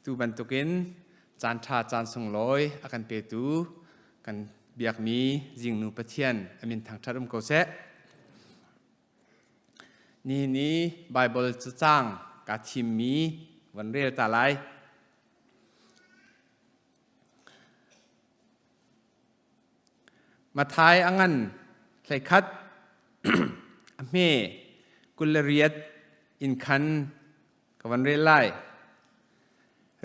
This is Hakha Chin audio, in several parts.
Tu bantukin caan ṭha caan sunglawi a kan petu kan biakmi Zingnu Pathian a min thangṭhat um ko seh. Nihin ni Baibal cacang kaa thimmi van rel ta lai. Mathai a ngan 11 a hme 28 in khan ka van rel lai.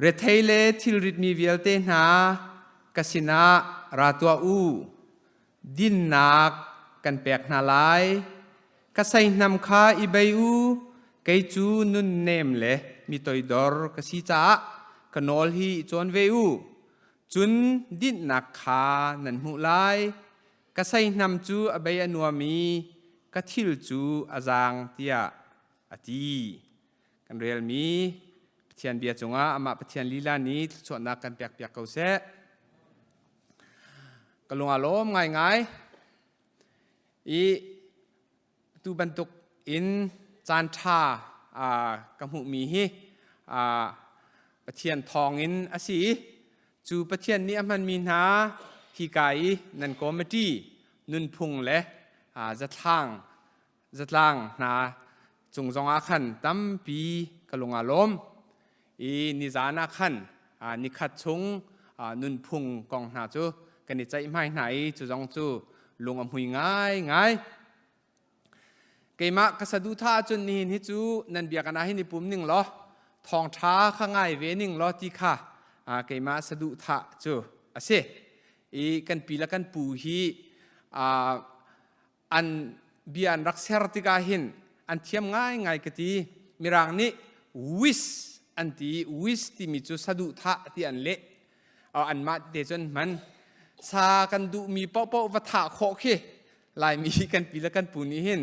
Rethei le thilritmi vialte hna ka sinah ra tuah u. Dinnak kan pek hna lai. Ka seihnam kha i bei u. Kei cu nunnem le mi toidor ka si caah ka nawl hi i cawn ve u. Cun dinhnak kha nan hmuh lai. Ka seihnam cu a bei a nuam i ka thil cu a zaang tiah a ti. Kan relmi Pathian bia cungah amah Pathian lila nih thluachuahnak kan pekpiak ko seh. Ka lung a lawm ngaingai. I tu bantuk in caan ṭha ka hmuhmi hi Pathian thawngin a si i cu Pathian nih a hmanmi hna hika i nan committee nunphung le zatlang zatlang hna cung zongah khan tampi ka lung aa lawm i nizan ah khan nikhat chung nunphung kong hna cu kan i ceihmai hna i cu zong cu lung a hmui ngaingai. Keimah ka saduhthah ahcun nihin hi cu nan biakinn ah hin i pum ning law thawngṭha kha ngai ve ning law ti kha keimah saduhthah cu a si. I kan pi le kan pu hi an bia an rak ser tikah hin an thiam ngaingai ka ti. Mirang nih wish an ti. Wish timi cu saduhthah ti an leh. Anmah te cun hman. Sa kan duhmi paohpaoh va thah khawh khi Laimi kan pi le kan pu nih hin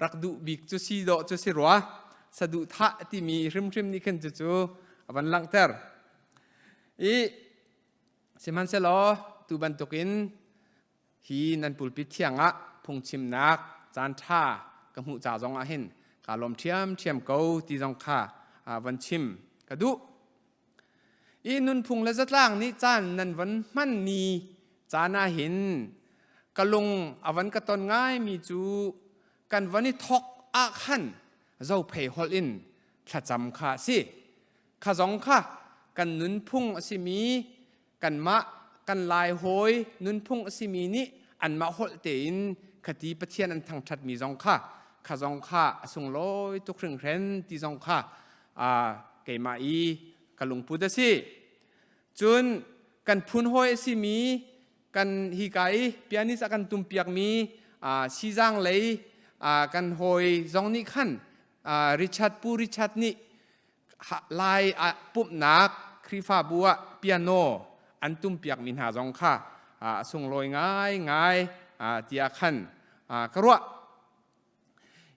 rak duh bik cu si dawh cu si rua. Saduhthah timi hrimhrim nih khin cucu a van langhter. I sihmanhsehlaw tu bantukin hi nan pulpit thiang ah phungchimnak caan ṭha ka hmuh ca zong ah hin kaa lawm ṭhiamṭhiam ko ti zong kha van chim ka duh. I nunphung le zatlang nih caan nan van hmanmi caan ah hin ka lung a van ka ton ngaimi cu kan van i thawk ah khan zophei holh in thlacam kha a si. Kha zong kha kan nunphung a simi kanmah kan Lai hawi nunphung a simi nih anmah holh tein khati Pathian an thangṭhatmi zong kha kha zong kha a sunglawi tuk hringhren ti zong kha keimah i ka lungput a si. Cun kan phun hawi a simi kan hika i pianist a kan tumpiakmi sizang lei kan hawi zong nih khan Richard Pu Richard nih Lai ah pumhnak Khrihfabu ah piano an tumpiakmi hna zong kha a sunglawi ngaingai tiah khan ka ruah.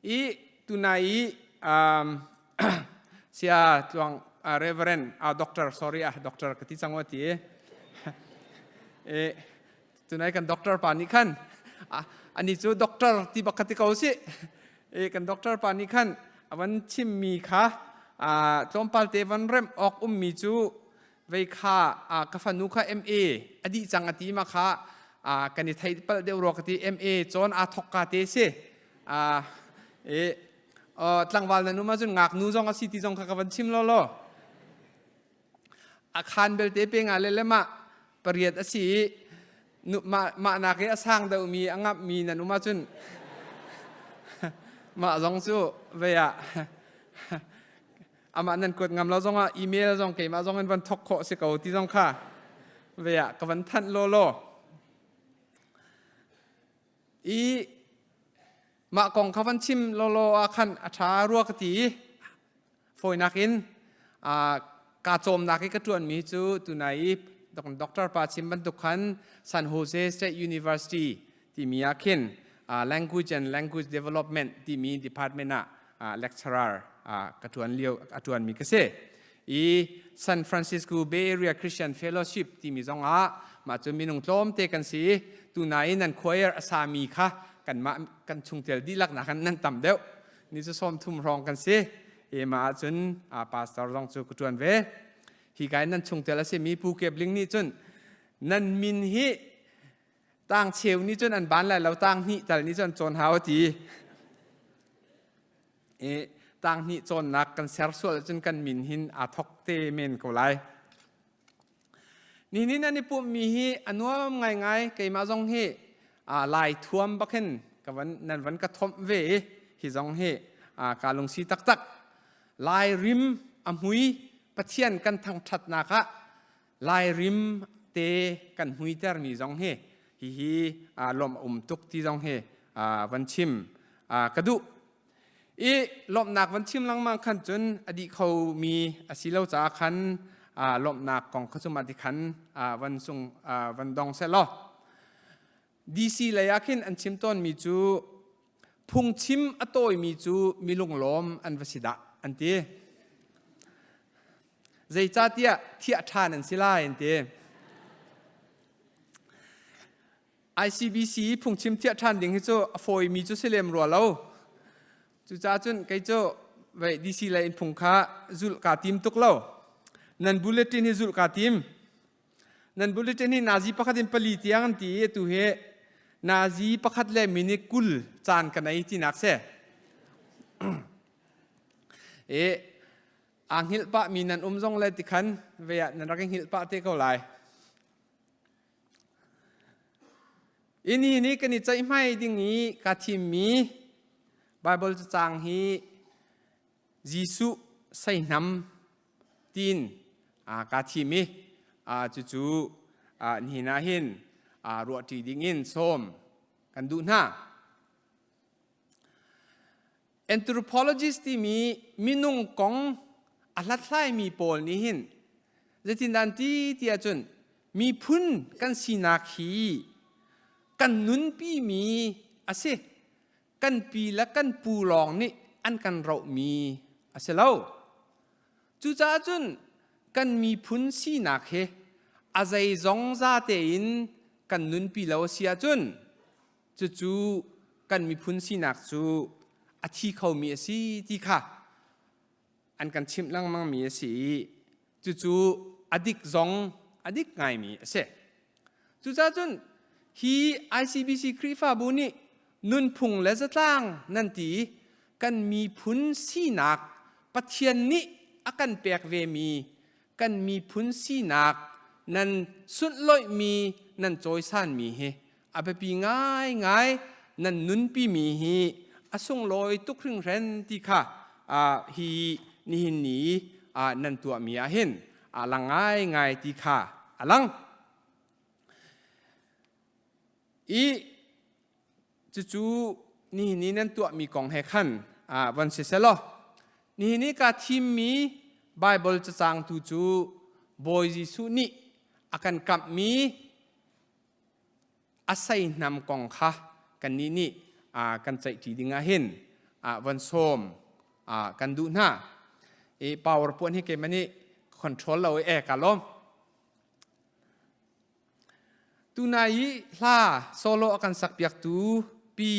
I tunai i sia tluang Reverend Doctor sorry ah Doctor ka ti cang ti e tunai kan doctor pa nih khan ani cu doctor ti bak kha ti ko si e kan doctor pa nih khan a van chimmi kha tlawmpal te van remh awk ummi cu vei kha ka fanu kha MA a dih cang a ti ma kha kan i thei palh deuh rua ka ti MA cawn aa thok ka te si e tlangval na nu ma cun ngaknu zong a si ti zong kha ka van chim lo law A khaan belte pe nga le le mah pariat a si i mah nak i a sang deuhmi a ngamhmi nan um ahcun mah zong cu vei ah amah nan kuat ngam lo zongah email zong keimah zong in van thok khawh si ko ti zong kha vei ah ka van thanh law law i mah kong kha van chim law law ah khan a ṭha rua ka ti i Fawinak in kaa cawmnak i ka ṭuanmi cu tunai i Dr. Pa chim bantuk khan San Jose State University timi ah khin Language and Language Development timi department ah lecturer ka ṭuan lio a ṭuanmi ka si. I San Francisco Bay Area Christian Fellowship timi zong ah mah cu minung tlawmte kan si i tunai nan choir a sami kha kanmah kan chungtel dihlak nak nan tam deuh. Ni cu 30 hrawng kan si. Ema ahcun pastor zong cu ka ṭuan ve. Hi ka in nan chungtel a simi Pu Kep Ling nih cun nan min hi tang cheu nih cun an ban lai lo, tang hnih tal nih cun an cawn hau a ti. I tang hnih cawnnak kan ser sual ahcun kan min hin aa thok te men ko lai. Nihin nan i pumhmi hi a nuam ngaingai. Keimah zong hi Lai thuam bak hin ka van, nan van ka thomh ve i hi zong hi kaa lungsi taktak. Lai rim a hmui Pathian kan thangṭhatnak ah Lai rim te kan hmuitermi zong hi hihi lawmh a um tuk ti zong hi van chim ka duh. I lawmhnak van chim lengmang khan cun a dih khomi a si lo caah khan lawmhnak kong kha cu mah ti khan van sung van dong seh law DC lei ah khin an chim tawnmi cu phungchim a tawimi cu mi lunglawm an va si dah an ti. Zeicahtiah thiah ṭhan an si lai an ti. ICBC i phungchim thiah ṭhan ding hi cu a fawimi cu si lem rua lo. Cucaah cun kei cu vei DC lei in phung kha zulh kaa tim tuk lo. Nan bulletin hi zulh kaa tim. Nan bulletin hi nazi pakhat in pali tiang an ti i atu hi nazi pakhat le minute 20 caan ka nei tinak si. E aa hngilh pah mi nan um zong le tikhan vei ah nan rak i hngilh pah te ko lai. Ini nih kan i ceihmai ding i kaa thimmi Baibal cacang hi Jesuh seihnam tiin kaa thim i cucu nihin ah hin ruahṭi dingin sawm kan duh hna. Anthropologist timi minung kong a hlathlaimi pawl nih hin zeitindah an ti ti ahcun miphun kan sinak hi kan nunpimi a si. Kan pi le kan pu lawng nih an kan rohmi a si lo. Cucaah cun kan miphun sinak hi a zeizong za tein kan nunpi lo a si ahcun cucu kan miphun sinak cu a thi khomi a si ti kha an kan chimh lengmangmi a si i cucu a dik zong a dik ngaimi a si. Cucaah cun hi ICBC Khrihfabu nih nunphung le zatlang nan ti i kan miphun sinak Pathian nih a kan pek vemi kan miphun sinak nan sunhlawihmi nan cawisanmi hi a biapi ngaingai nan nunpimi hi a sunglawi tuk hringhran ti kha hi nihin ni nan tuahmi ah hin a lang ngaingai ti kha a lang. I cucu nihin ni nan tuahmi kong he khan von si selaw nihin ni kaa thimmi Baibal cacangtu cu Bawi Jesuh nih a kan kamhmi a seihnam kong kha kannih nih kan ceihṭi ding ah hin von sawm kan duh hna. I PowerPoint hi keimah nih control lo i e ka lawm. Tunai i hla solo a kan sakpiaktu Pi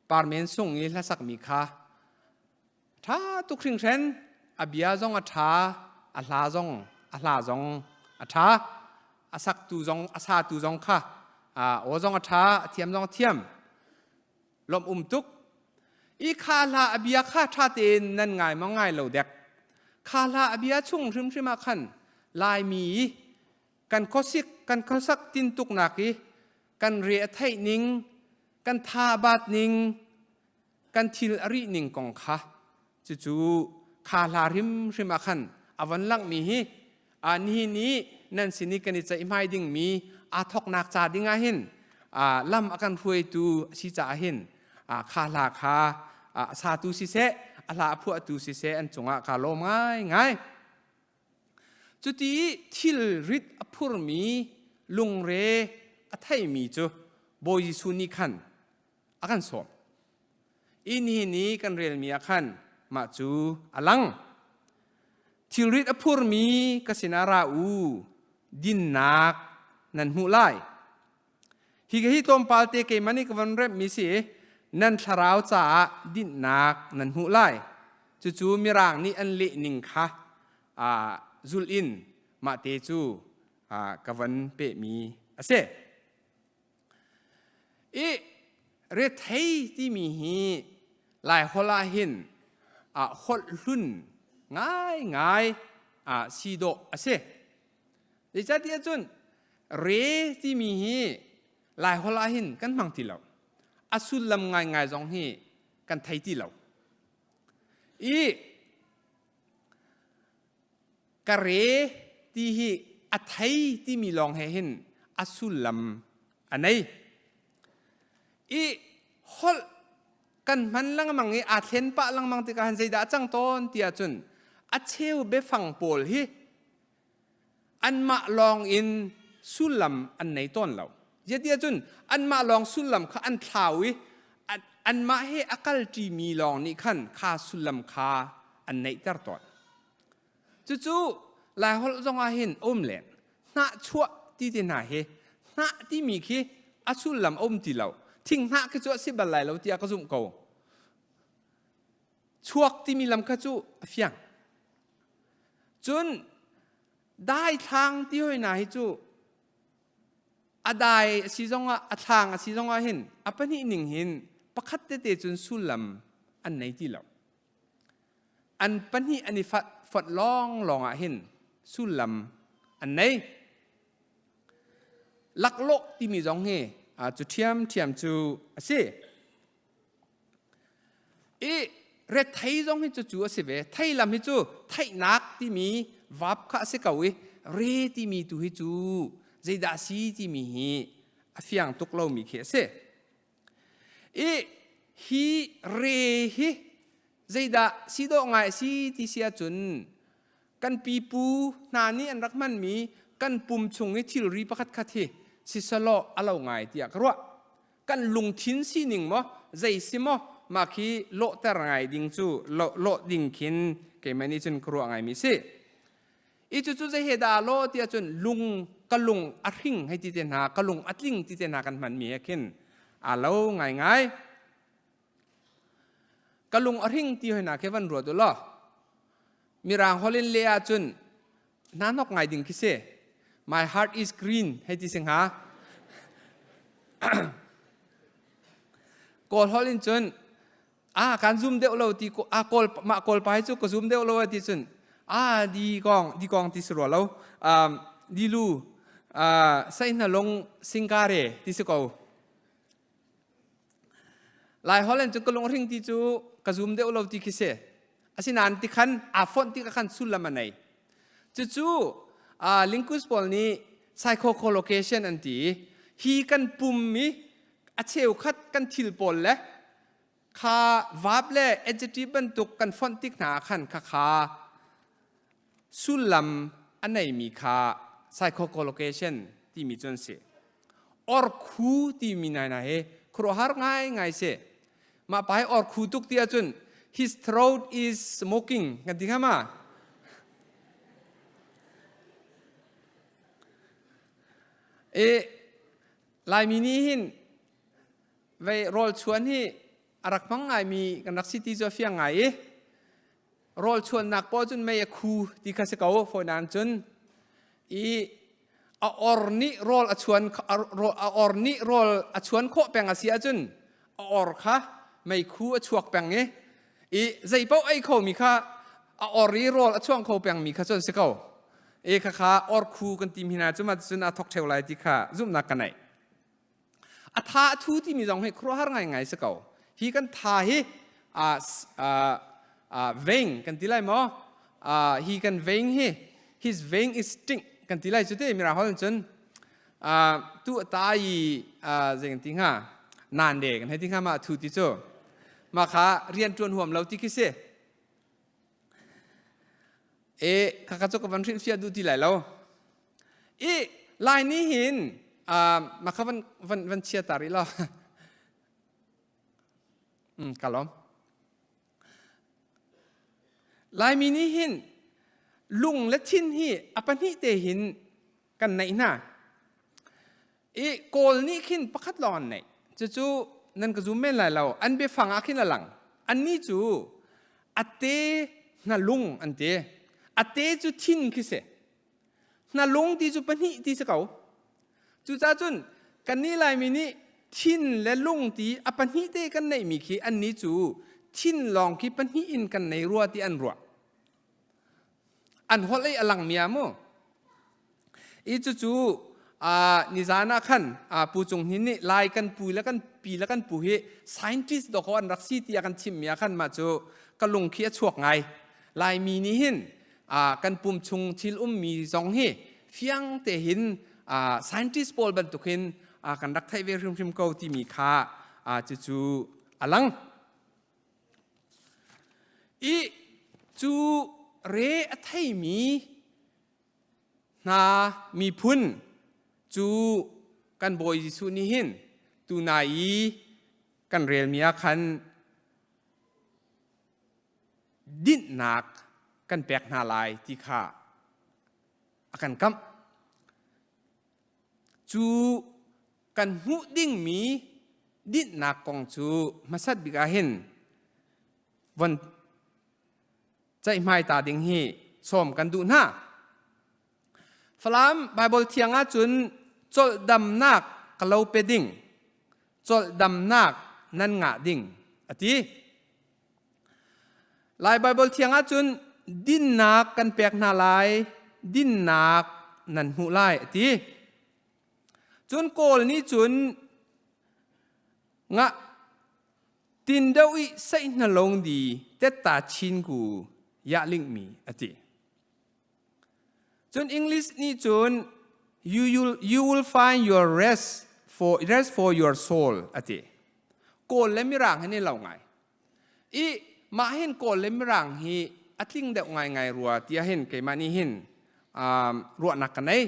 Parmen Sung i hlasakmi kha ṭha tuk hringhren a bia zong a ṭha a hla zong a hla zong a ṭha a saktu zong a satu zong kha aw zong a ṭha a thiam zong a thiam lawmh um tuk i kha hla a bia kha ṭha tein nan ngai maw ngai lo dek kha hla a bia chung hrimhrim ah khan Laimi i kan khuasik kan khuasak tintuknak i kan re a theih ning kan tha a bat ning kan thil a rih ning kong kha cucu kha hla hrimhrim ah khan a von langhmi hi nihin i nan sin i kan i ceihmai dingmi aa thawknak ca ding ah hin lam a kan hruaitu a si caah hin kha hla kha a satu siseh a hla a phuahtu siseh an cungah kaa lawm ngaingai. Cuti thilrit a phurmi lungre a theimi cu Bawi Jesuh nih khan a kan sawm. I nihin i kan relmi ah khan mah cu a lang. Thilrit a phurmi ka sinah ra u, dinnak nan hmuh lai. Hi ka hi tlawmpal te keimah nih ka von remhmi si nan thlarau caah dinhnak nan hmuh lai. Cucu Mirang nih an leh ning kha zulh in. Mah te cu ka van pehmi a si. I rethei timi hi Laiholh ah hin holh hlun ngaingai si dawh a si. Zeicahtiah cun re timi hi Laiholh ah hin kan hmang ti lo. A sullam ngaingai zong hi kan thei ti lo. I ka re ti hi a thei timi lawng he hin a sullam a nei. I holh kan hman lengmang i aa thlen pah lengmang tikah hin zeidah a cang tawn ti ahcun a cheu biafang pawl hi anmah lawng in sullam an nei tawn lo. Zeitiah cun anmah lawng sullam kha an thlau i anmah he a kalṭimi lawng nih khan kha sullam kha an neihter tawn. Cucu Laiholh zong ah hin a um len. Hnahchuah ti te hna hi hnah timi khi a sullam a um ti lo. Thinghnah khi cu a si bal lai lo tiah ka zumh ko. Chuak timi lam kha cu a fiang. Cun daithlang ti hoi hna hi cu a dai a si zongah a thlang a si zongah hin a pahnih ning hin pakhat tete cun sullam an nei ti lo. An pahnih an i fonh lawnglawng ah hin sullam an nei. Laklawh timi zong hi cu ṭhiamṭhiam cu a si. I rethei zong hi cucu a si ve. Thei lam hi cu theihnak timi vap kha a si ko i re timi tu hi cu zeidah a si timi hi a fiang tuk lomi khi a si. I hi re hi zeidah si dawh ngai a si ti si ahcun kan pipu hna nih an rak hmanmi kan pum chung i thilri pakhat khat hi sisalaw a lo ngai tiah ka ruah. Kan lungthin sining maw zei si maw mah khi lawhter ngai ding cu lawh ding khin keimah nih cun ka ruah ngaimi si. I cucu zei he dah law tiah cun lung ka lung a hring hei ti te hna ka lung a tling ti te hna kan hmanmi he khin aa lo ngaingai. Ka lung a hring ti hoi hna khi van ruat u law Mirang holh in leh ahcun hna hnok ngai ding khi si. My heart is green hei ti si hnga. Kawl holh in cun a kan zoom deuh lo ti a kawl mah kawl pa hi cu ka zoom deuh lo ti cun a di kong di kong ti si rua lo di lu sai hna long singkare ti si ko Lai holh in cun ka lunghring ti cu ka zum deuh lo ti khi si. Asinain ti khan aa fonh ti kha khan sullam a nei. Cucu linguist pawl nih psychocollocation an ti i hi kan pum i a cheukhat kan thil pawl le kha verb le adjective bantuk kan fonh tik hna ah khan khakha sullam a neimi kha psychocollocation timi cu an si. Orkhu timi nai na hi khuaruahhar ngaingai si. Mah pa hi orkhu tuk ti ahcun his throat is smoking kan ti hnga ma? E Laimi nih hin vei rawl chuan hi a rak hmang ngaimi kan rak si ti cu a fiang ngai i rawl chuannak pawl cun mei a khu ti kha si ko fawinan cun i a or nih rawl a chuan a or nih rawl a chuan khawh peng a si ahcun a or kha meikhu a chuak peng i i zei paoh ei khomi kha a or i rawl a chuang kho pengmi kha cun si ko e kha kha or khu kan ti mi hna cu ma cun a thok theu lai ti kha zumhnak ka nei A tha a thu timi zong hi khuaruahhar ngaingai si ko. Hi kan tha hi vein kan ti lai maw? Hi kan vein hi his vein is stink kan ti lai cu te mirang holh cun tu ta i zei kan ti hnga nan de kan hei ti hnga ma thu ti cu mah kha rian ṭuan huam lo ti khi si. E khakha cu ka van hrilhfiah duh ti lai lo. I Lai nih hin mah kha van van van chia ta rih law. Ka lawm. Laimi nih hin lung le thin hi a pahnih te hin kan neih hna. I Kawl nih khin pakhat lawng an neih. Cucu nan ka zum men lai lo. An biafang ah khin a lang. Annih cu a te hna lung an ti. A te cu thin khi si. Hnalung ti cu pahnih ti si ko. Cucaah cun kannih Laimi nih thin le lung ti a pahnih te kan neihmi khi annih cu thin lawng khi pahnih in kan nei rua ti an ruah. An holh ei a lang mi ah mu. I cucu nizan ah khan Pu Cung Hnin nih Lai kan pu le kan pi le kan pu hi scientist dawkaw an rak si ti a kan chimmi ah khan mah cu ka lung khi a chuak ngai. Laimi nih hin kan pum chung thil ummi zong hi fiang te hin scientist pawl bantuk hin kan rak theih ve hrimhrim ko timi kha cucu a lang. I cu re a theimi hna miphun cu kan Bawi Jesuh nih hin tunai i kan relmi ah khan dinhnak kan pek hna lai ti kha a kan kamh. Cu kan hmuh dingmi dinhnak kong cu hmasat bik ah hin von ceihmai ta ding hi sawm kan duh hna. Falam Baibal thiang ahcun cawlhdamnak ka lo pe ding, cawlhdamnak nan ngah ding a ti. Lai Baibal thiang ahcun dinnak kan pek hna lai, dinnak nan hmuh lai a ti. Cun Kawl nih cun nga tin deuh i saih hna long di tetta chin ku ya ling mi a ti. Cun English nih cun you will find your rest for rest for your soul a ti. Kawl le Mirang hin i lo ngai. I mah hin Kawl le Mirang hi a tling deuh ngaingai rua tiah hin keimah nih hin ruahnak ka nei.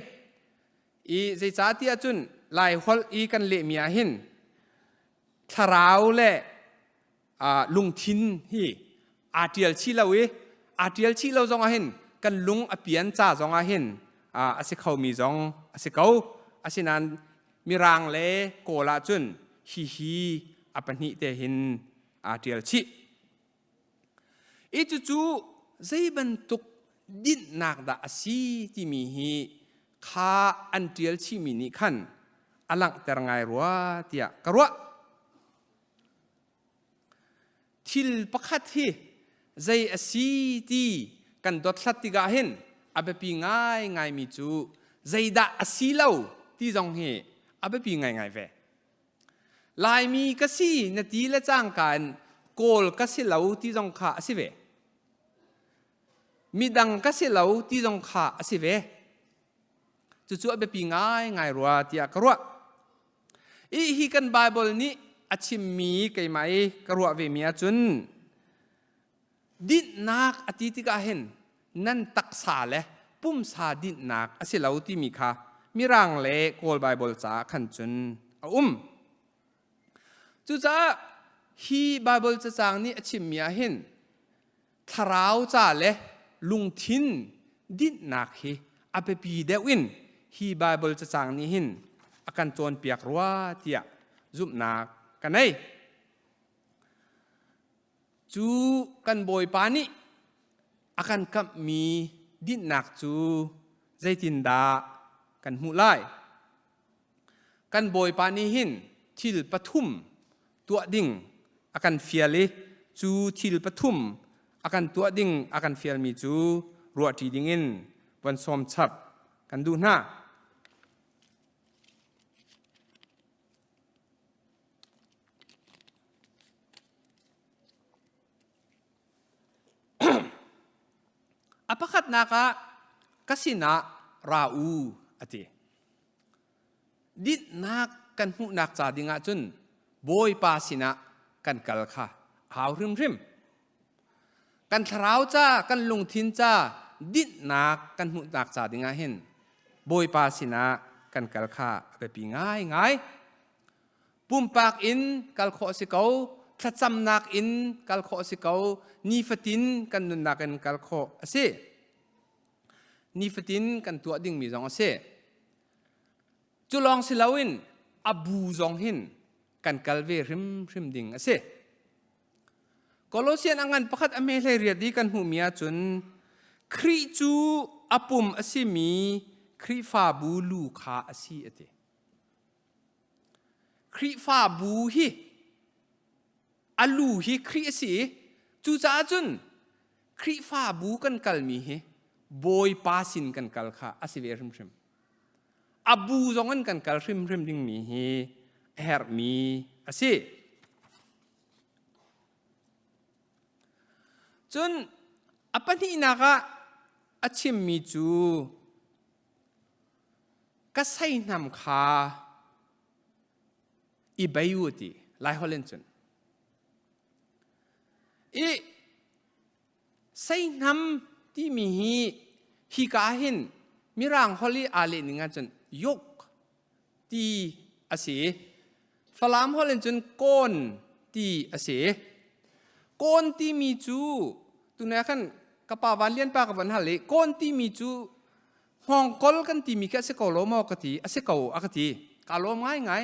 I zeicah tiah cun Lai holh i kan lehmi ah hin thlarau le lungthin hi aa ṭial chih lo i aa ṭial chih lo zongah hin kan lung a pian ca zongah hin a si khomi zong a si ko. Asinain Mirang le Kawl ah cun hihi a pahnih te hin aa ṭial chih. I cucu zei bantuk dinhnak dah a si timi hi kha an ṭial chihmi nih khan a langhter ngai rua tiah ka ruah. Thil pakhat hi zei a si ti kan dothlat tikah hin a biapi ngaingaimi cu zeidah a si lo ti zong hi a biapi ngaingai ve. Laimi ka si na ti le cangka in Kawl ka si lo ti zong kha a si ve. Midang ka si lo ti zong kha a si ve. Cucu a biapi ngaingai rua tiah ka ruah. I hi kan Bible nih a chimmi keimah i ka ruah vemi ahcun dinhnak a ti tikah hin nan taksa le pumsa dinhnak a si lo timi kha Mirang le Kawl Bible caah khan cun a um. Cucaah hi Bible cacang nih a chimmi ah hin thlarau ca le lungthin dinhnak hi a biapi deuh in hi Baibal cacang nih hin a kan cawnpiak rua tiah zumhnak ka nei. Cu kan Bawipa nih a kan kamhmi dinhnak cu zeitindah kan hmuh lai? Kan Bawipa nih hin thil pathum tuah ding a kan fial i cu thil pathum a kan tuah ding a kan fialmi cu ruahṭi dingin von sawm chap kan duh hna. A pakhatnak ah ka sinah ra u a ti. Dinhnak kan hmuhnak ca ding ahcun Bawipa sinah kan kal kha a hau hrimhrim. Kan thlarau ca, kan lungthin ca dinhnak kan hmuhnak ca ding ah hin Bawipa sinah kan kal kha a biapi ngaingai. Pumpak in kal khawh a si ko, thlacamnak in kal khawh a si ko, nifatin kan nunnak in kal khawh a si. Nifatin kan tuah dingmi zong a si. Cu lawng si loin a bu zong hin kan kal ve hrimhrim ding a si. Kolosian a ngan pakhat a hme hlei riat i kan hmuhmi ahcun Khrih cu a pum a simi Khrihfabu lu kha a si a ti. Khrihfabu hi a lu hi Khrih a si i cucaah cun Khrihfabu kan kalmi hi Bawipa sin kan kal kha a si ve hrimhrim. A bu zong in kan kal hrimhrim dingmi hi a herhmi a si. Cun a pahnihnak ah a chimmi cu ka seihnam kha i bei u ti Laiholh in cun. I seihnam timi hi hika hin Mirang holh i aa leh ning ahcun yoke ti a si. Falam holh in cun kawn ti a si. Kawn timi cu tunai khan ka pa Van Lian pa ka van hal i kawn timi cu hngawngkol kan timi khi a si ko lo maw ka ti a si ko a ka ti ka lawm ngaingai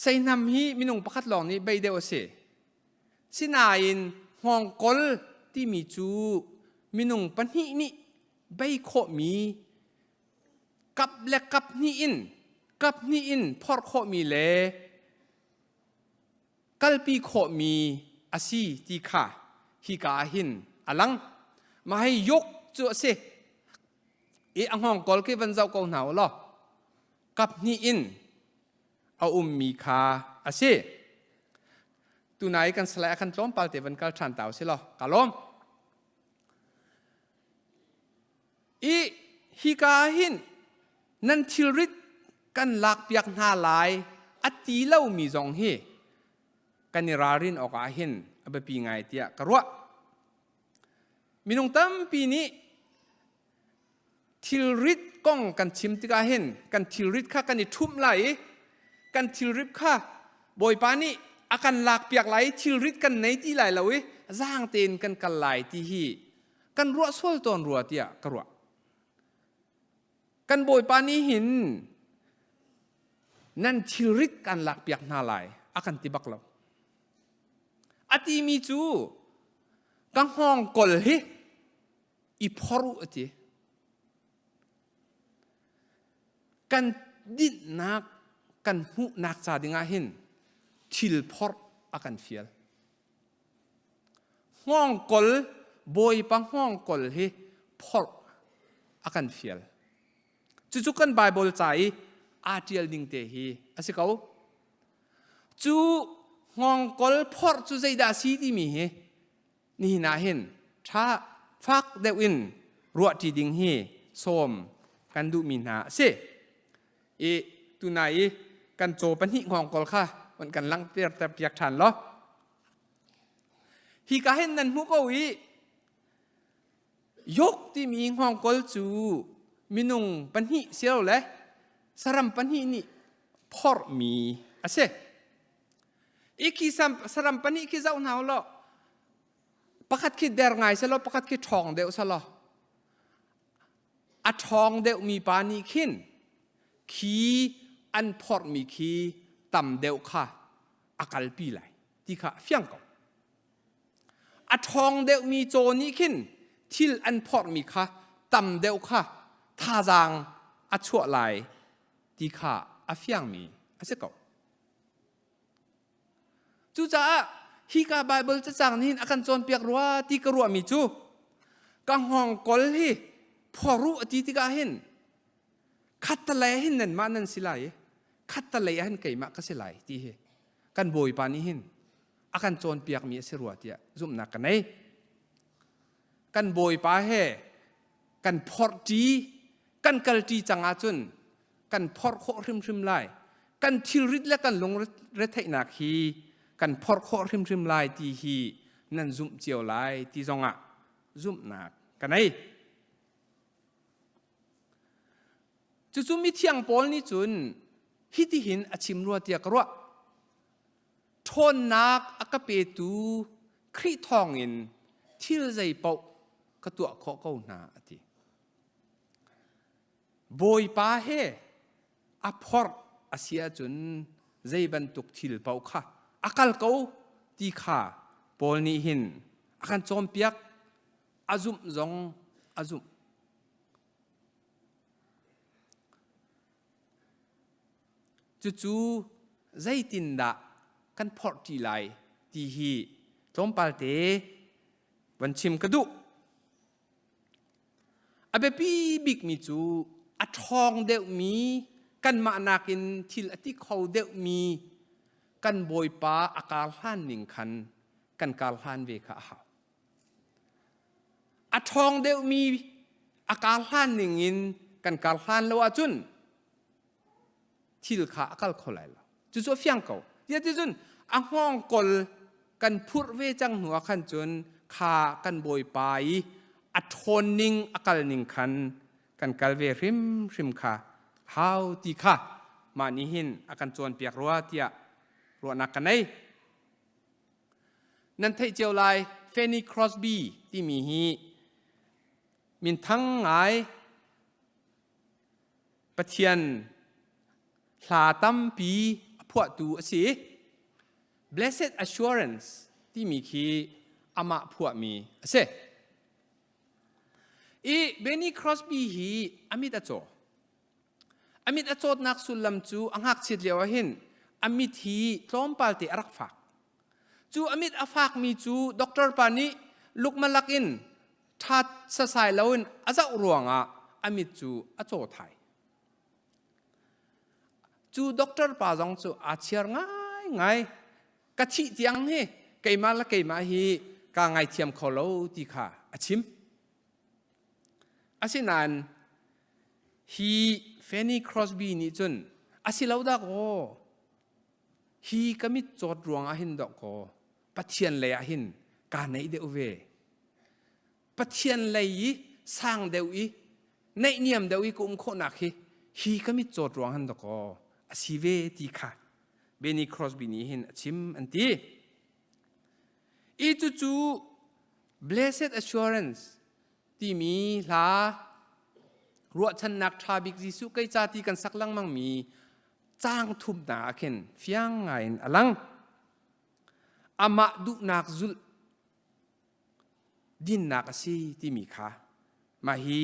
seihnam hi minung pakhat lawng nih bei deuh a si sinain hngawngkol timi cu minung pahnih nih bei khawhmi kap le kap hnih in kap hnih in phorh khawhmi le kalpi khawhmi a si ti kha hika ah hin a lang. Mah hi yok cu a si. I a hngawngkawl khi van zoh ko hna u law kap hnih in a ummi kha a si. Tunai kan salai a kan tlawmpal te van kal ṭhan ta u si law ka lawm. I hika ah hin nan thilrit kan lakpiak hna lai a ti lomi zong hi kan i ralrin awkah hin a biapi ngai tiah ka ruah. Minung tampi nih thilrit kong kan chim tikah hin kan thilrit kha kan i ṭhumh lai i kan thilrit kha Bawipa nih a kan lakpiak lai i thilrit kan nei ti lai lo i zaang tein kan kal lai ti hi kan ruah sual tawn rua tiah ka ruah. Kan Bawipa nih hin nan thilrit kan lakpiak hna lai a kan ti bak lo. A timi cu ka hngawngkol hi i phor u a ti. Kan dinhnak kan hmuhnak ca dingah hin thil phorh a kan fial. Hngawngkol, Bawipa hngawngkol hi phorh a kan fial. Cucu kan Baibal ca i aa ṭial ding te hi a si ko. Cu hngawngkol phorh cu zeidah a si timi hi nihin ah hin ṭha fak deuh in ruahṭi ding hi sawm kan duhmi hna a si. I tunai i kan caw pahnih hngawngkol kha van kan langhter piak ṭhan law. Hika hin nan hmuh ko i Yok timi hngawngkol cu minung pahnih silole saram pahnih nih phorhmi a si. I khi saram pahnih khi zoh hna u law pakhat khi der ngai selaw pakhat khi ṭhawng deuh selaw a ṭhawng deuhmi pa nih khin khi an phorhmi khi tam deuh kha a kalpi lai ti kha a fiang ko. A ṭhawng deuhmi caw nih khin thil an phorhmi kha tam deuh kha thazaang a chuah lai ti kha a fiangmi a si ko. Cucaah hika Baibal cacang nih hin a kan cawnpiak rua ti ka ruahmi cu ka hngawngkol hi phor u a ti tikah hin khattalei ah hin nanmah nan si lai i khattalei ah hin keimah ka si lai ti hi kan Bawipa nih hin a kan cawnpiakmi a si rua tiah zumhnak ka nei. Kan Bawipa he kan phorhṭi, kan kalṭi cang ahcun kan phorh khawh hrimhrim lai. Kan thilrit le kan lungretheihnak hi kan phorh khawh hrimhrim lai ti hi nan zumh cio lai ti zongah zumhnak ka nei. Cucu mithiang Paul nih cun hitihin a chim rua tiah ka ruah. Ṭhawnnak a ka petu Khrih thawngin thil zeipaoh ka tuah khawh ko hna a ti. Bawipa he a phorh a si ahcun zei bantuk thil paoh kha a kal ko ti kha Paul nih hin a kan cawnpiak a zumh zong a zumh. Cucu zeitindah kan phorh ṭi lai ti hi tlawmpal te van chim ka duh. A biapi bikmi cu a ṭhawng deuhmi kanmah nakin thil a ti kho deuhmi kan Bawipa a kar hlan ning khan kan kar hlan ve kha a hau. A ṭhawng deuhmi a kar hlan ning in kan kar hlan lo ahcun thil kha a kal kho lai lo. Cucu a fiang ko. Tiah a hngawngkol kan phurh ve cang hnu ah khan cun kha kan bawipa i a ṭhawn ning a kal ning khan kan kal ve hrimhrim kha hau ti kha mah nih hin a kan cawnpiak rua tiah ruahnak ka nei. Nan theih cio lai Fanny Crosby timi hi minthang ngai Pathian hla tampi a phuahtu a si. Blessed Assurance timi khi amah phuahmi a si. I Benny Crosby hi a mit a caw. A mit a cawtnak sullam cu a ngakchiat lio ah hin a mit hi tlawmpal te a rak fak. Cu a mit a fakmi cu doctor pa nih lukmalak in ṭhat sasai loin a zoh ruangah a mit cu a caw thai. Cu doctor pa zong cu aa chiar ngaingai. Ka thih tiang hi keimah le keimah hi kaa ngaithiam kho lo ti kha a chim. Asinain hi Fanny Crosby nih cun a si lo dah kaw hi ka mit cawt ruangah hin dawh kaw Pathian lei ah hin kaa neih deuh ve. Pathian lei i sang deuh i neihniam deuh i ka um khawhnak hi hi ka mit cawt ruang han dawkaw a si ve ti kha Benny Crosby nih hin a chim an ti. I cucu Blessed Assurance timi hla ruahchannak ṭha bik Jesuh kei ca ti kan sak lengmang mi caang thumnak ah khin fiang ngai in a lang. Amah duhnak zulh dinnak a si timi kha mah hi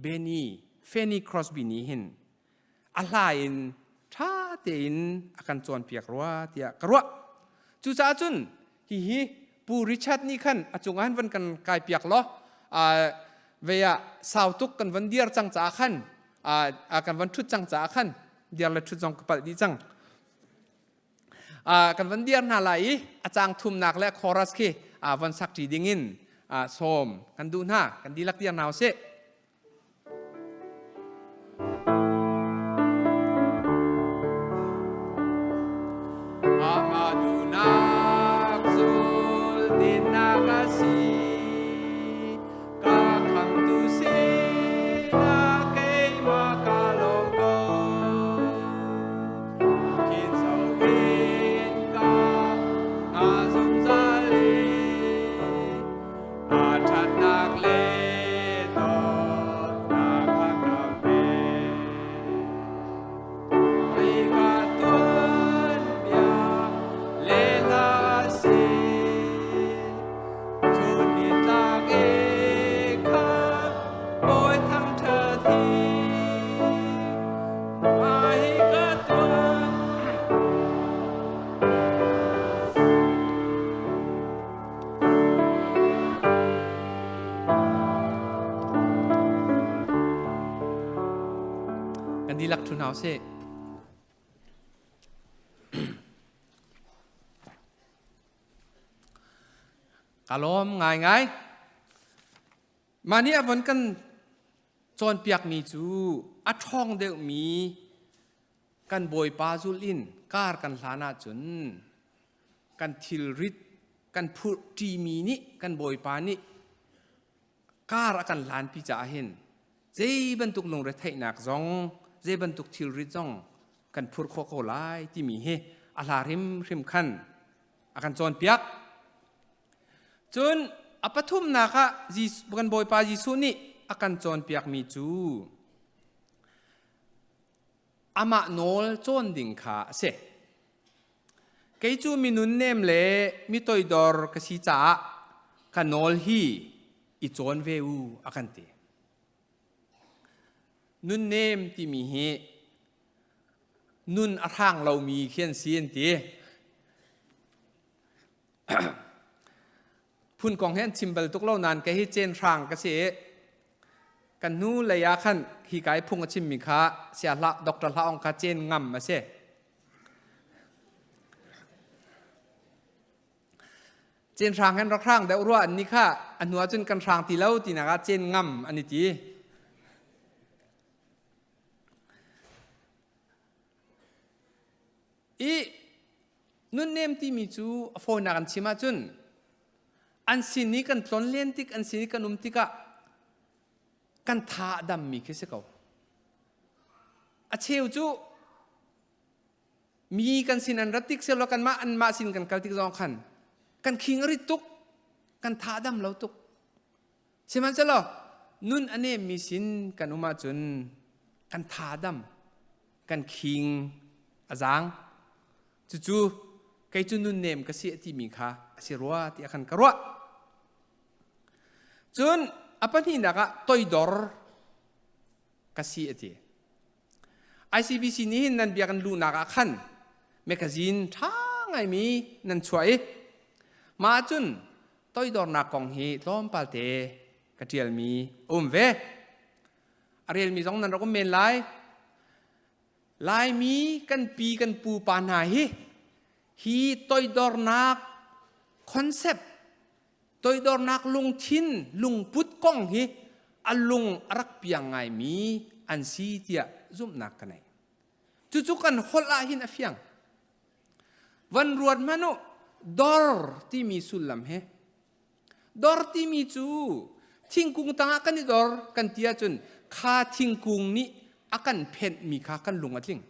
Benny Fanny Crosby nih hin a hla in ṭha tein a kan cawnpiak rua tiah ka ruah. Cucaah cun hihi Pu Richard nih khan a cungah hin van kan kaipiak law ve ah sau tuk kan van dir cang caah khan kan van ṭhut cang caah khan dir le ṭhut zong ka palh dih cang. Kan van dir hna lai i a cang thumnak le chorus khi van sak ṭi dingin sawm kan duh hna. Kan dihlak dir hna usih. Amah duhnak zul dinnak a si. Ka khamtu sinah keimah ka lawm ko. Kin zohin ka nga zungzal i a ṭhatnak le dawtnak a ka pek. Hika tuanbia lehla a si. Chun nitlak i kha Bawi thangṭhat hi mah hi ka tuan. Kan dihlak ṭhu hna usih. Ka lawm ngaingai. Mah nih a von kan cawnpiakmi cu a ṭhawng deuhmi kan Bawipa zulh in kar kan hlan ahcun kan thilrit kan phurh ṭimi nih kan Bawipa nih kar a kan hlanpi caah hin zei bantuk lungretheihnak zong zei bantuk thilrit zong kan phurh khawh ko lai timi hi a hla hrimhrim khan a kan cawnpiak. Cun a pathumnak ah kan Bawipa Jesuh nih a kan cawnpiakmi cu amah nawl cawn ding kha a si. Kei cu mi nunnem le mi toidor ka si caah ka nawl hi i cawn ve u a kan ti. Nunnem timi hi. Nun a hrang lomi khi an si an ti. Phun kong he an chim bal tuk lo nain kei hi cen hrang ka si i kan hnu lei ah khan hi kai phung a chimmi kha sia hlah Dr. Hla Ong kha cen ngam a si. Cen hrang hen rak hrang deuh rua an ni kha a hnu ah cun kan hrang ti lo tinak ah cen ngam an i ti. I nunnem timi cu a fawinak an chim ahcun an sin i kan tlonlen tik an sin i kan um tikah kan tha a dammi khi si ko. A cheu cu mi kan sin an rat tik selaw kanmah anmah sin kan kal tik zong khan kan khing a rit tuk kan tha a dam lo tuk. Sihmanhsehlaw nun a nemmi sin kan um ahcun kan tha a dam, kan khing a zaang. Cucu kei cu nunnem ka si a timi kha a si rua tiah khan ka ruah. Cun a pahnihnak ah toidor ka si a ti. ICBC nih hin nan biakinn luhnak ah khan magazine ṭha ngaimi nan chuah i mah ahcun toidornak kong hi tlawmpal te ka ṭialmi a um ve. A relmi zong nan rak um men lai. Laimi kan pi kan pupa hna hi hi toidornak concept toidornak lungthin lungput kong hi a lung a rak piang ngaimi an si tiah zumhnak ka nei. Cucu kan holh ah hin a fiang. Van ruat hmanh u, dor timi sullam hi. Dor timi cu thingkung tangah kan i dor kan ti ahcun kha thingkung nih a kan phenhmi kha kan lung a tling.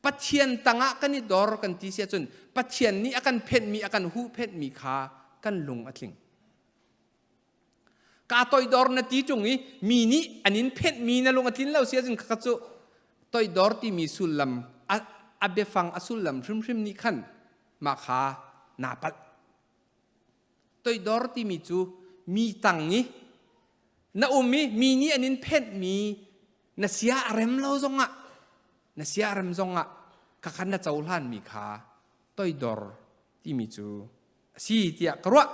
Pathian tangah kan i dor kan ti si ahcun Pathian nih a kan phenhmi a kan huhphenhmi kha kan lung a tling. Kaa toidor na ti ṭung i mi nih an in phenhmi na lung a tlin lo si ahcun khakha cu toidor timi sullam a biafang a sullam hrimhrim nih khan mah kha naa palh. Toidor timi cu mi tang i na um i mi nih an in phenhmi na sia a rem lo zongah na sia a rem zongah khakhan na cohlanmi kha toidor timi cu a si tiah ka ruah.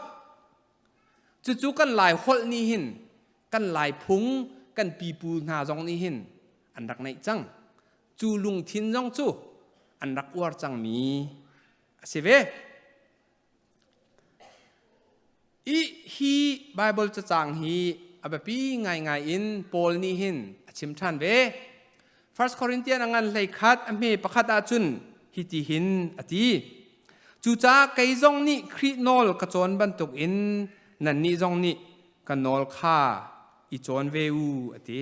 Cucu kan Lai holh nih hin kan Lai phung kan pipu hna zong nih hin an rak neih cang. Cu lungthin zong cu an rak uar cangmi a si ve. I hi Bible cacang hi a biapi ngaingai in Paul nih hin a chim ṭhan ve. First Corinthian a ngan hlei khat a hme pakhat ahcun hiti hin a ti. Cucaah kei zong nih Khrih nawl ka cawn bantukin nannih zong nih ka nawl kha i cawn ve u a ti.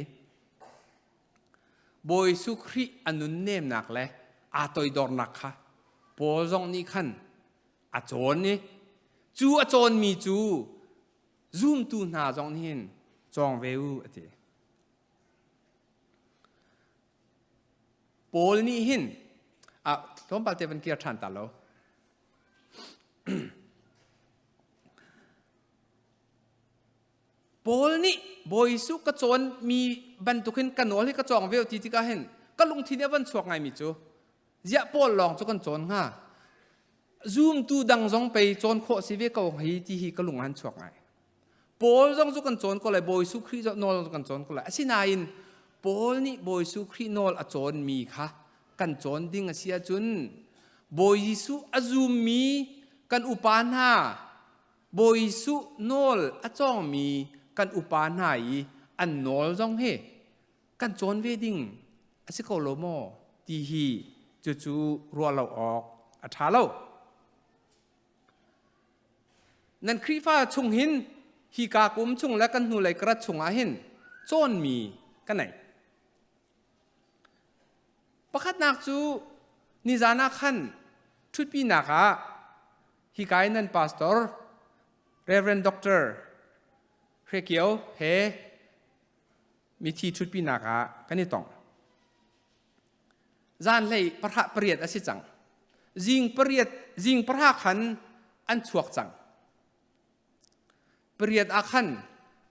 Bawi Jesuh Khrih a nunnemnak le aa toidornak kha Paul zong nih khan a cawn i cu a cawnmi cu zumtu hna zong nih hin cawng ve u a ti. Paul nih hin ah tlawmpal te van kir ṭhan ta lo. Paul nih Bawi Jesuh ka cawnmi bantukin ka nawl hi ka cawng ve ti tikah hin ka lungthin i a van chuak ngaimi cu ziah Paul lawng cu kan cawn hnga zumtu dang zong pei cawn khawh si ve ko hi ti hi ka lung han chuak ngai Paul zong cu kan cawn ko lai Bawi Jesuh Khrih nawl zong kan cawn ko lai asinain Paul nih Bawi Jesuh Khrih nawl a cawnmi kha kan cawn ding a si ahcun Bawi Jesuh a zummi kan upa hna Bawi Jesuh nawl a cawngmi kan upa hna i an nawl zong hi kan cawn ve ding a si ko lo maw ti hi cucu ruah lo awk a ṭha lo. Nan Khrihfa chung hin hi ka kum chung le kan hnulei ka rat chungah hin cawnmi ka nei. Pakhatnak cu nizan ah khan ṭhutpinak ah hika i nan pastor Reverend Dr. Hre Kio he mithi ṭhutpinak ah kan i tong. Zanlei pahra pariat a si cang. Zing pariat zing pahra khan an chuak cang. Pariat ah khan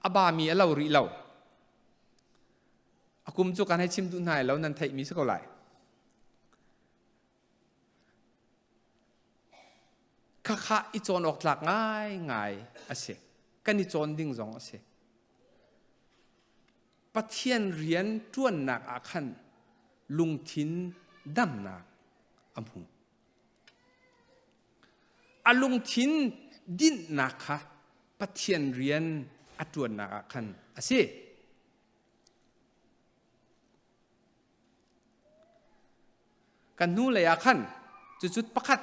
a bami a lo rih lo. A kum cu kan hei chim duh hna lo nan theihmi si ko lai. Khakha i cawn awk tlak ngaingai a si. Kan i cawn ding zong a si. Pathian rian ṭuannak ah khan lungthin damnak a hmu. A lungthin dinhnak kha Pathian rian a ṭuannak ah khan a si. Kan hnulei ah khan cucu pakhat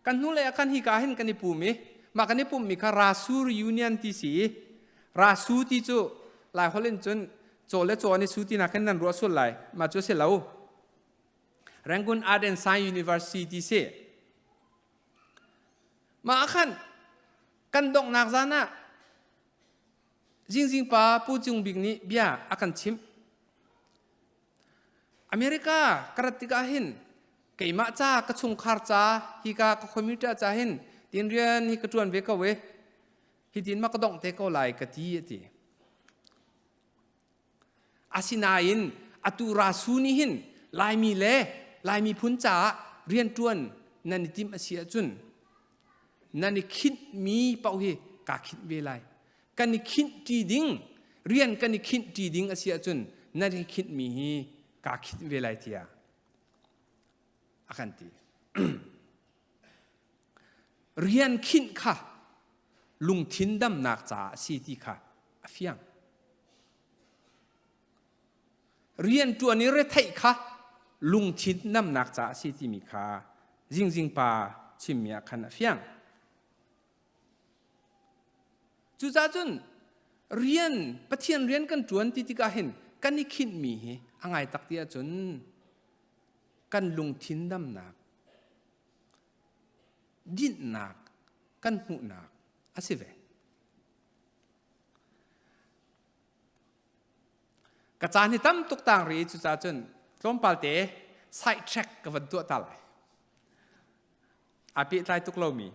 kan hnulei ah khan hika hin kan i pum i mah kan i pummi kha Rasu reunion ti si i Rasu ti cu Lai holh in cun caw le caw an i su ti nak hin nan ruah sual lai mah cu a si lo. Rangoon Art and Science University ti si. Mah ah khan kan donghnak zan ah Zingzing pa Pu Cung Bik nih bia a kan chimh. America ka rat tikah hin keimah ca ka chungkhar ca hika ka community ca hin tin rian hi ka ṭuan ve ko e hi tin ma ka dongh te ko lai ka ti a ti. Asinain atu rasu nih hin Laimi le Laimi phun caah rianṭuan nan i timh a si ahcun nan i khinhmi paoh hi kaa khinh ve lai. Kan i khinh ṭi ding, rian kan i khinh ṭi ding a si ahcun nan i khinhmi hi kaa khinh ve lai tiah a kan ti. Rian khinh kha lungthin damnak caah a si ti kha a fiang. Rian ṭuan i retheih kha lungthin namnak caah a si timi kha zingzing pa chimmi ah khan a fiang. Cucaah cun rian Pathian rian kan ṭuan ti tikah hin kan i khinhmi hi a ngai tak ti ahcun kan lungthin damnak dinhnak kan hmuhnak a si ve. Ka caan hi tam tuk tang ri cucaah cun tlawmpal te side track ka van tuah ta lai. Aa pehtlai tuk lomi.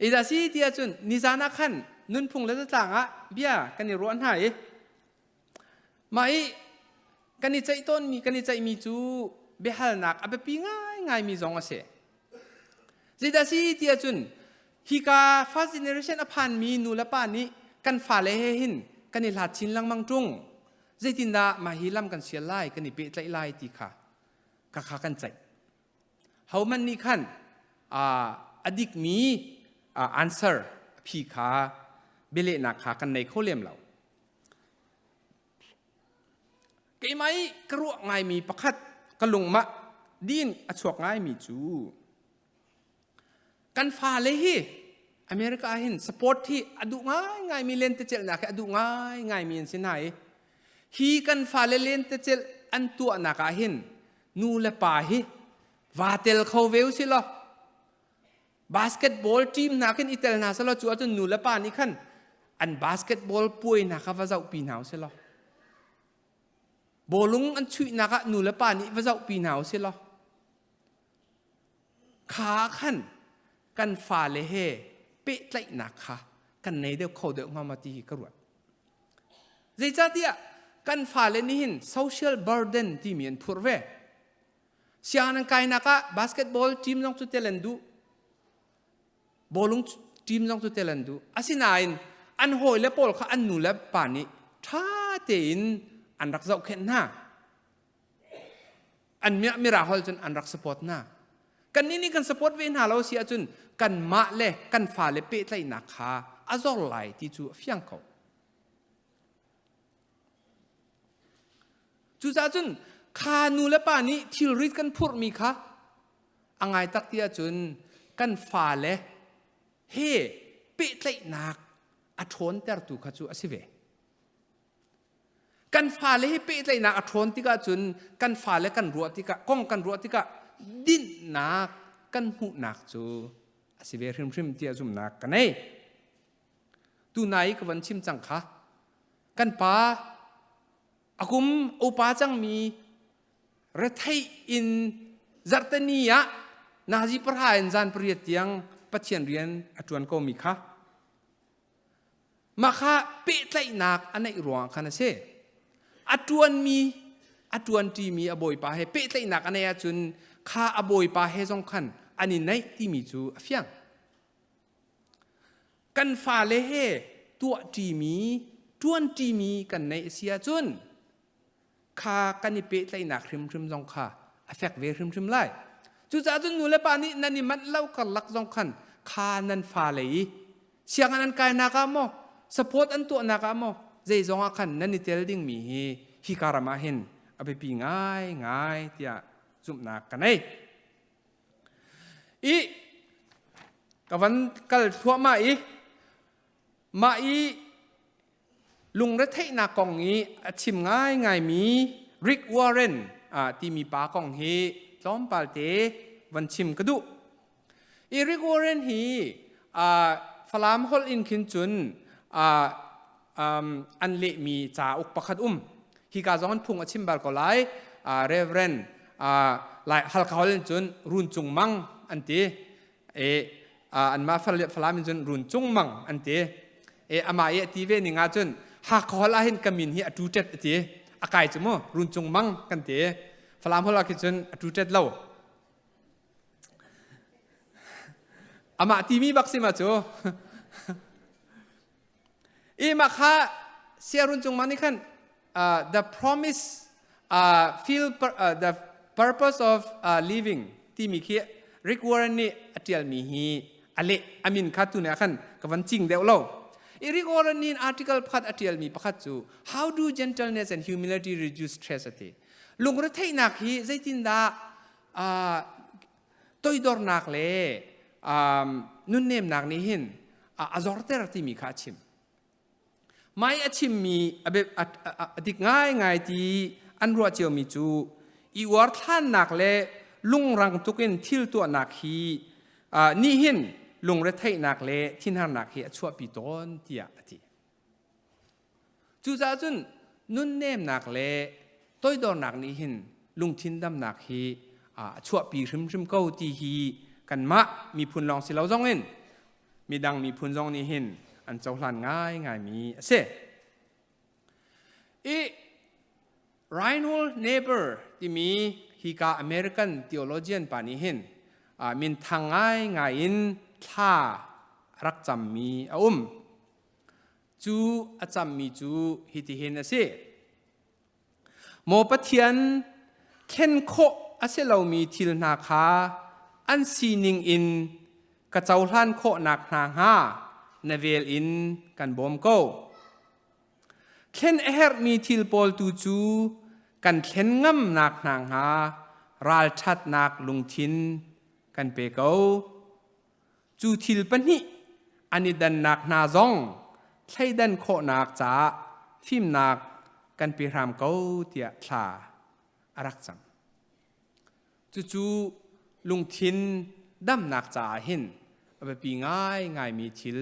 Ida si ti ahcun nizan ah khan nunphung le zatlang ah bia kan i ruah hna i mah i kan i ceih tawnmi kan i ceihmi cu biahalnak a biapi ngaingaimi zong a si. Zeidah si ti ahcun hika first generation a phanmi nu le pa nih kan fale he hin kan i hlat chin lengmang ṭung. Zeitindah mah hi lam kan sial lai, kan i pehtlaih lai ti kha kha kha kan ceih. Hohmanh nih khan a dikmi answer a phi kha bialehnak kha kan nei kho lem lo. Keimah i ka ruah ngaimi pakhat ka lungmah din a chuak ngaimi cu kan fale hi America ah hin support hi a duh ngaingaimi lentecelhnak hi a duh ngaingaimi an si hna i hi kan fale lentecelh an tuahnak ah hin nu le pa hi vaa tel kho ve usih law Basketball team hna khin i tel hna selaw cu ahcun nu le pa nih khan an basketball puai hna kha va zohpi hna usih law bawlung an chuihnak ah nu le pa nih va zohpi hna usih law kha khan kan fale he pehtlaihnak kha kan nei deuh kho deuh hnga ma ti hi ka ruat. Zeicahtiah kan fale nih hin social burden timi an phurh ve. Sianginn an kainak ah basketball team zong cu tel an duh. Bawlung team zong cu tel an duh. Asinain an hawile pawl kha an nu le pa nih ṭha tein an rak zohkhenh hna. An mirah holh cun an rak support hna. Kannih nih kan support ve hna lo si ahcun kanmah le kan fale pehtlaihnak kha a zor lai ti cu a fiang ko. Cucaah cun kha nu le pa nih thilrit kan phurhmi kha a ngai tak ti ahcun kan fale he pehtlaihnak a ṭhawntertu kha cu a si ve. Kan fale he pehtlaihnak a ṭhawn tikah cun kan fale kan ruah tikah kong kan ruah tikah dinhnak kan hmuhnak cu a si ve hrimhrim tiah zumhnak ka nei. Tunai ka van chim cang kha kan pa a kum upa cangmi retheih in zarhteni ah nazi pahra in zan pariat tiang Pathian rian a ṭuan komi kha mah kha pehtlaihnak a neih ruangah khan a si. A ṭuanmi a ṭuanṭimi a bawipa he pehtlaihnak a neih ahcun kha a bawipa he zong khan an i naih timi cu a fiang. Kan fale he tuahṭimi, ṭuanṭimi kan neih a si ahcun kha kan i pehtlaihnak hrimhrim zong kha a fek ve hrimhrim lai. Cucaah cun nu le pa nih nan i manh lo karlak zong khan kha nan fale i sianginn an kainak ah maw support an tuahnak ah maw zeizong ah khan nan i tel dingmi hi hika ram ah hin a biapi ngaingai tiah zumhnak ka nei. I ka van kal thluahmah i mah i lungretheihnak kong i a chim ngaingaimi Rick Warren timi pa kong hi tlawmpal te van chim ka duh. I Rick Warren hi Falam holh in khin cun an lehmi cauk pakhat um. Hika zong an phung a chim bal ko lai. Reverend Lai Halkha holh in cun Run Cung Mang an ti. E anmah Falam in cun Run Cung Mang an ti. E amah i a ti ve ning ah cun Hakha holh ah hin ka min hi a ṭuṭet a ti. A kai cu mu Run Cung Mang kan ti. Falam holh ah khi cun a ṭuṭet lo. Amah timi bak si ma cu. I mah kha Siarun Cung Mang nih khan the promise feel the purpose of living timi khi Rick Warren nih a ṭialmi hi a leh a min kha tu nih ah khan ka van cing deuh lo. I Rick Warren nih article pakhat a ṭialmi pakhat cu How do gentleness and humility reduce stress a ti. Lungretheihnak hi zeitindah toidornak le nunnemnak nih hin a zorter timi kha a chim. Mai a chimmi a dik ngaingai ti an ruah ciomi cu i uarthlannak le lungrang tukin thil tuahnak hi nih hin lungretheihnak le thinharnak hi a chuahpi tawn tiah a ti. Cucaah cun nunnemnak le toidornak nih hin lungthin damnak hi a chuahpi hrimhrim ko ti hi kanmah miphun lawng si lo zongin midang miphun zong nih hin an cohlan ngaingaimi a si. I Reinhold Niebuhr timi hika American theologian pa nih hin minthang ngaingai in thla a rak cammi a um. Cu a cammi cu hitihin a si. Maw Pathian, thlen khawh a si lomi thil hna kha an sining in ka cohlan khawhnak hna hnga na vel in kan bawm ko. Thlen a herhmi thil pawl tu cu kan thlen ngamnak hna hnga ralṭhatnak lungthin kan pe ko. Cu thil pahnih an i dannak hna zong thleidan khawhnak caah fimnak kan pe hram ko tiah thla a rak cam. Cucu lungthin damnak caah hin a biapi ngaingaimi thil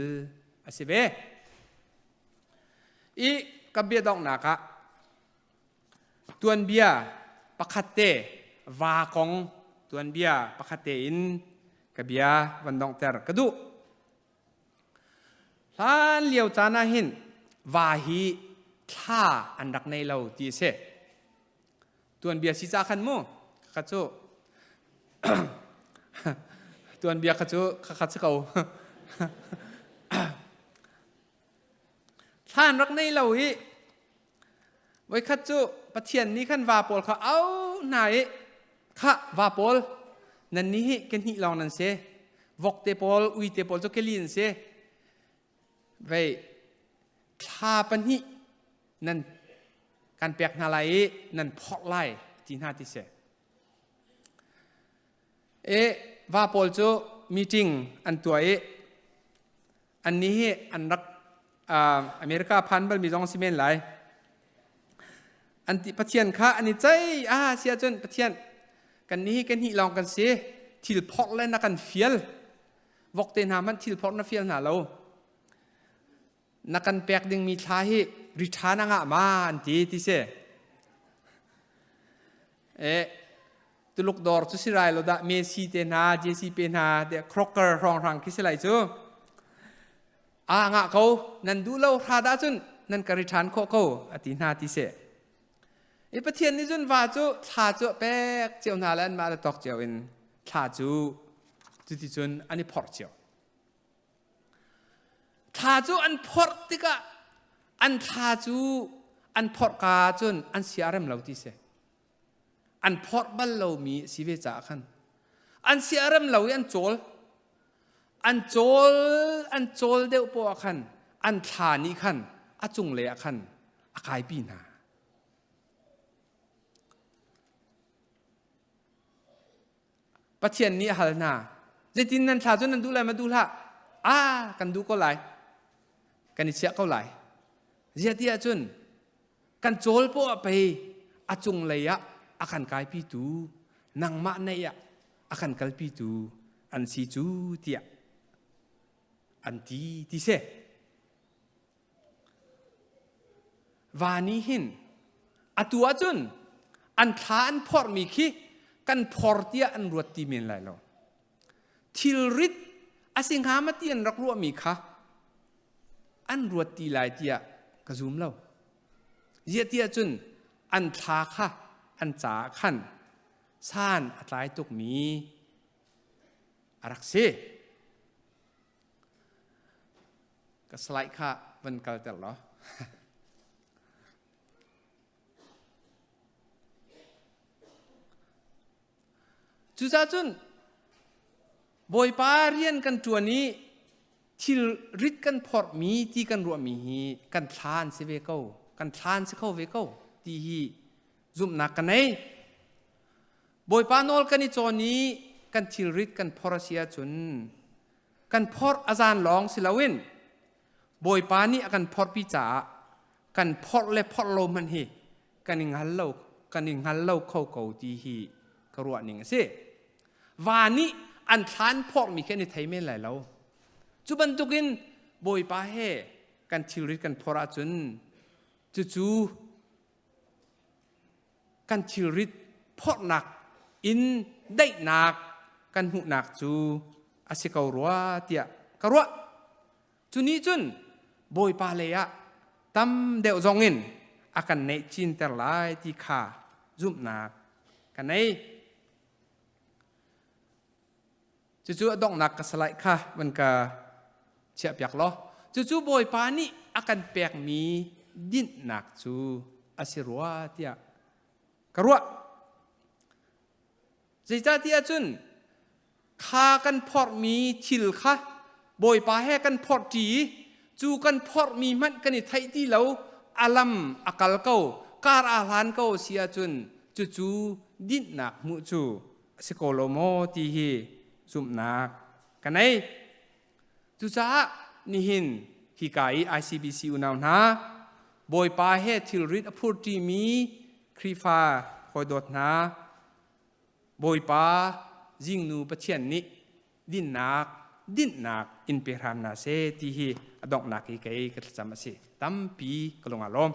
a si ve. I ka biadonghnak ah Tuanbia pakhat te va kong tuanbia pakhat te in ka bia van donghter ka duh. Hlan lio caan ah hin va hi thla an rak nei lo ti a si. Tuanbia si ca khan mu kha cu tuanbia kha cu kha si ko. Thla an rak nei lo i voikhat cu Pathian nih khan va pawl kha au hna i khah va pawl nan nih hi ke hnih lawng nan si vok te pawl ui te pawl cu keli an si vei thla pahnih nan kan pek hna lai i nan phorh lai ti hna ti si e va pawl cu meeting an tuah i Annih hi an rak America phan balmi zong si men lai. An ti Pathian kha an i cei ah si ahcun Pathian kan nih hi kan hnih lawng kan si thil phorh le na kan fial vokte hna hmanh thil phorh na fial hna lo na kan pek dingmi thla hi riṭha na ngah ma an ti ti si e Tuluk dawr cu si rai lo dah Messi te hna JC pe hna te Crocker hrawnghrang khi si lai cu a ngah ko nan duh lo hra dah cun nan ka ri ṭhan khawh ko a ti hna ti si. I Pathian nih cun va cu thla cu a pek cio hna le anmah le tawk cio in thla cu cuticun an i phorh cio. Thla cu an phorh tikah an thla cu an phorh ka cun an sia a rem lo ti si. An phorh bal lomi a si ve caah khan an sia a rem lo i an cawl. An cawl an cawl deuh poah ah khan an thla nih khan a cunglei ah khan a kaipi hna. Pathian nih a hal hna, zeitin nan thla cu nan duh lai ma duh hlah? Ah, kan duh ko lai. Kan i chiah ko lai. Ziah ti ahcun kan cawl poah pei a cunglei ah a kan kaipitu nangmah neih ah a kan kalpitu an si cu tiah an ti ti si. Va nih hin atu ahcun an thla an phorhmi khi kan phor tiah an ruat ti men lai lo. Thilrit a si hnga ma ti an rak ruahmi kha an ruat ti lai tiah ka zum lo. Ziah tiah cun an thla kha an caah khan san a tlai tukmi a rak si. Ka slide kha van kalter law. Cucaah cun Bawipa rian kan ṭuan i thil rit kan phorhmi ti kan ruahmi hi kan thla an si ve ko, kan thla an si kho ve ko ti hi zumhnak ka nei. Bawipa nawl kan i cawn i kan thilrit kan phor a si ahcun kan phorh a zan lawng si loin Bawipa nih a kan phorhpi caah kan phorh le phorh lo hmanh hi kan i hngal lo kan i hngal lo kho ko ti hi ka ruah ning a si. Va nih an thlan phorhmi khi an i thei men lai lo. Cu bantukin Bawipa he kan thilrit kan phorh ahcun cucu kan thilrit phorhnak in daihnak kan hmuhnak cu a si ko rua tiah ka ruah. Cu nih cun Bawipa lei ah tam deuh zong in a kan neih cinter lai ti kha zumhnak ka nei. Cucu a donghnak ka salai kha van ka chiahpiak law. Cucu Bawipa nih a kan pekmi dinhnak cu a si rua tiah ka ruah. Zeicahtiah cun kha kan phorhmi thil kha Bawipa he kan phorhṭi i cu kan phorhmi hmanh kan i theih ti lo a lam a kal ko kar aa hlan ko si ahcun cucu dinhnak hmuh cu a si ko lo maw ti hi zumhnak ka nei. Cucaah nihin hika i ICBC unau hna Bawipa he thilrit a phurṭimi Khrihfa hawidawt hna Bawipa zingnu Pathian nih dinnak dinhnak in pe hram hna seh ti hi a donghnak i kei ka thlacam a si. Tampi ka lung aa lawm.